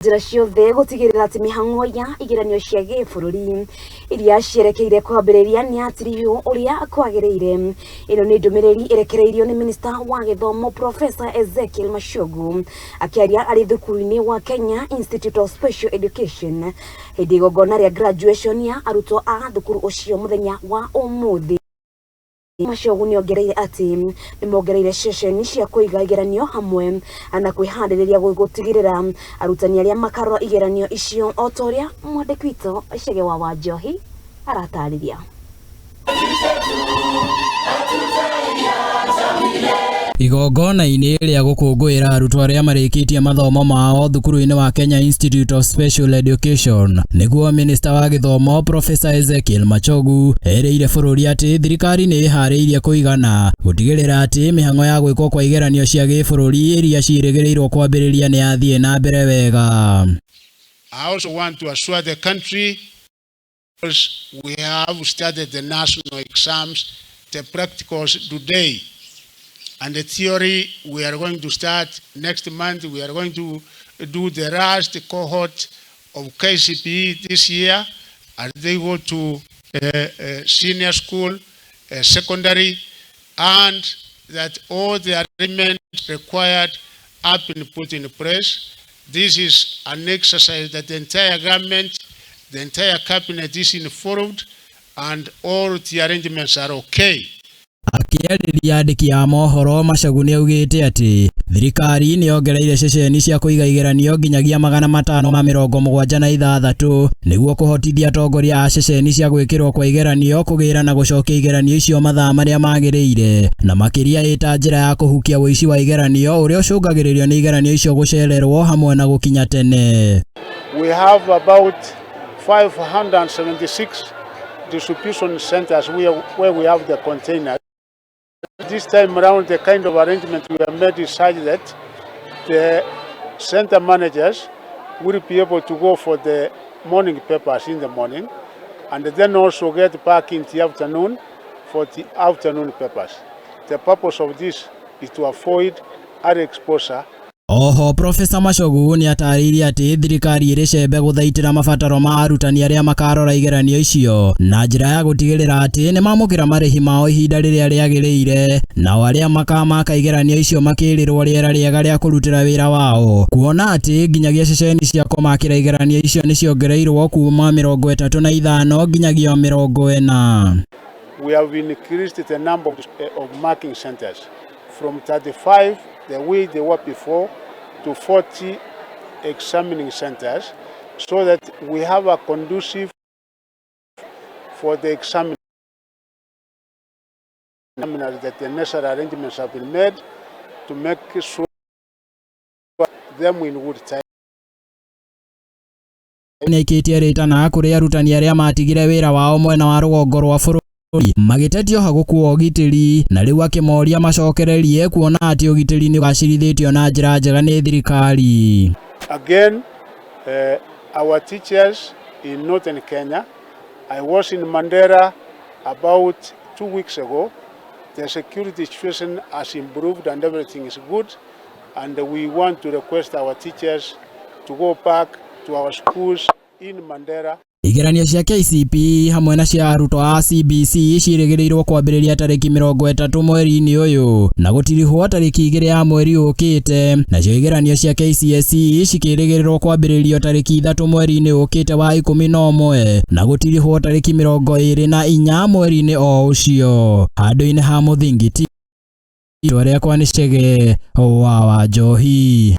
Njĩra ciothe gũtigĩrĩra atĩ mĩhang'o ya igeranio cia gĩbũrũri iria cierekeire kwambĩrĩria nĩ yatirihwo ũrĩa kwagĩrĩire. Ĩno nĩ ndũmĩrĩri ĩrekereirio nĩ minista wa gĩthomo Professor Ezekiel Machogu akĩaria arĩ thukuru-inĩ wa Kenya Institute of Special Education hĩndĩ igongona rĩa graduation ya arutwo a thukuru ũcio mũthenya wa ũmũthĩ. Machogu nĩongereire atĩ nĩmongereire ceceni cia kũiga igeranio hamwe na kwĩharĩrĩria gũtigĩrĩra arutani arĩa makarora igeranio icio o ta ũrĩa mwandĩki witũ Chege wa Wanjohi aratarĩria. Igongona-inĩ rĩa gũkũngũĩra arutwo arĩa marĩkĩtie mathomo mao thukuru-inĩ wa Kenya Institute of Special Education nĩguo minista wa gĩthomo Professor Ezekiel Machogu erĩire bũrũri atĩ thirikari nĩ ĩharĩirie kũigana gũtigĩrĩra atĩ mĩhang'o ya gwĩkwo kwa igeranio cia gĩbũrũri iria ciĩrĩgĩrĩirwo kwambĩrĩria nĩ yathiĩ na mbere wega. I also want to assure the country we have started the national exams, the practicals today, and the theory we are going to start next month. We are going to do the last cohort of KCPE this year as they go to senior school, secondary, and that all the arrangements required have been put in place. This is an exercise that the entire government, the entire cabinet is involved, and all the arrangements are okay. Akĩarĩria andĩki a mohoro Machogu nĩaugĩte atĩ thirikari nĩ yongereire ceceni cia kũiga igeranio nginyagia 576 nĩguo kũhotithia atongoria a ceceni cia gwĩkĩrwo kwa igeranio kũgĩra na gũcokia igeranio icio mathaa marĩa magĩrĩire, na makĩria ĩta njĩra ya kũhukia ũici wa igeranio ũrĩa ũcũngagĩrĩrio nĩ igeranio icio gũcererwo hamwe na gũkinya tene. We have about 576 distribution centers where we have the containers. This time around, the kind of arrangement we have made is such that the center managers will be able to go for the morning papers in the morning and then also get back in the afternoon for the afternoon papers. The purpose of this is to avoid early exposure. Oho Profesa Machogu nĩatarĩirie atĩ thirikari ĩrĩ cembe gũthaitĩra mabataro ma arutani arĩa makarora igeranio icio na njĩra ya gũtigĩrĩra atĩ nĩmamũkĩra marĩhi mao ihinda rĩrĩa rĩagĩrĩire, nao arĩa makamaka igeranio icio makĩrĩrwo rĩera rĩega rĩa kũrutĩra wĩra wao, kuona atĩ nginyagia ceceni cia kũmakĩra igeranio icio nĩciongereirwo kuma 35 nginyagia 40. We have increased the number of marking centers from 35, the way they were before, to 40 examining centers, so that we have a conducive for the examiners, that the necessary arrangements have been made to make sure them in good time. Nĩaikĩtie rĩtana kũrĩ arutani arĩa matigire wĩra wao mwena wa rũgongo rwa bũrũri magĩtetio ha gũkua ũgitĩri, na rĩu akĩmoria macokererie kuona atĩ ũgitĩri nĩ ũgacĩrithĩtio na njĩra njega nĩ thirikari. Again, our teachers in northern Kenya, I was in Mandera about 2 weeks ago. The security situation has improved and everything is good. And we want to request our teachers to go back to our schools in Mandera. Igeranio cia KCPE hamwe na cia arutwo a CBC ciĩrĩgĩrĩirwo kwambĩrĩria tarĩki 30 mweri-inĩ ũyũ na gũtirihwo tarĩki 2 ya mweri ũkĩte, nacio igeranio cia KCSE cikĩrĩgĩrĩrwo kwambĩrĩrio tarĩki 3 mweri-inĩ ũkĩte wa 11 na gũtirihwo tarĩki 24 mweri-inĩ o ũcio. Handũ-inĩ ha mũthingiti itua rĩakwa nĩ Chege wa Wanjohi.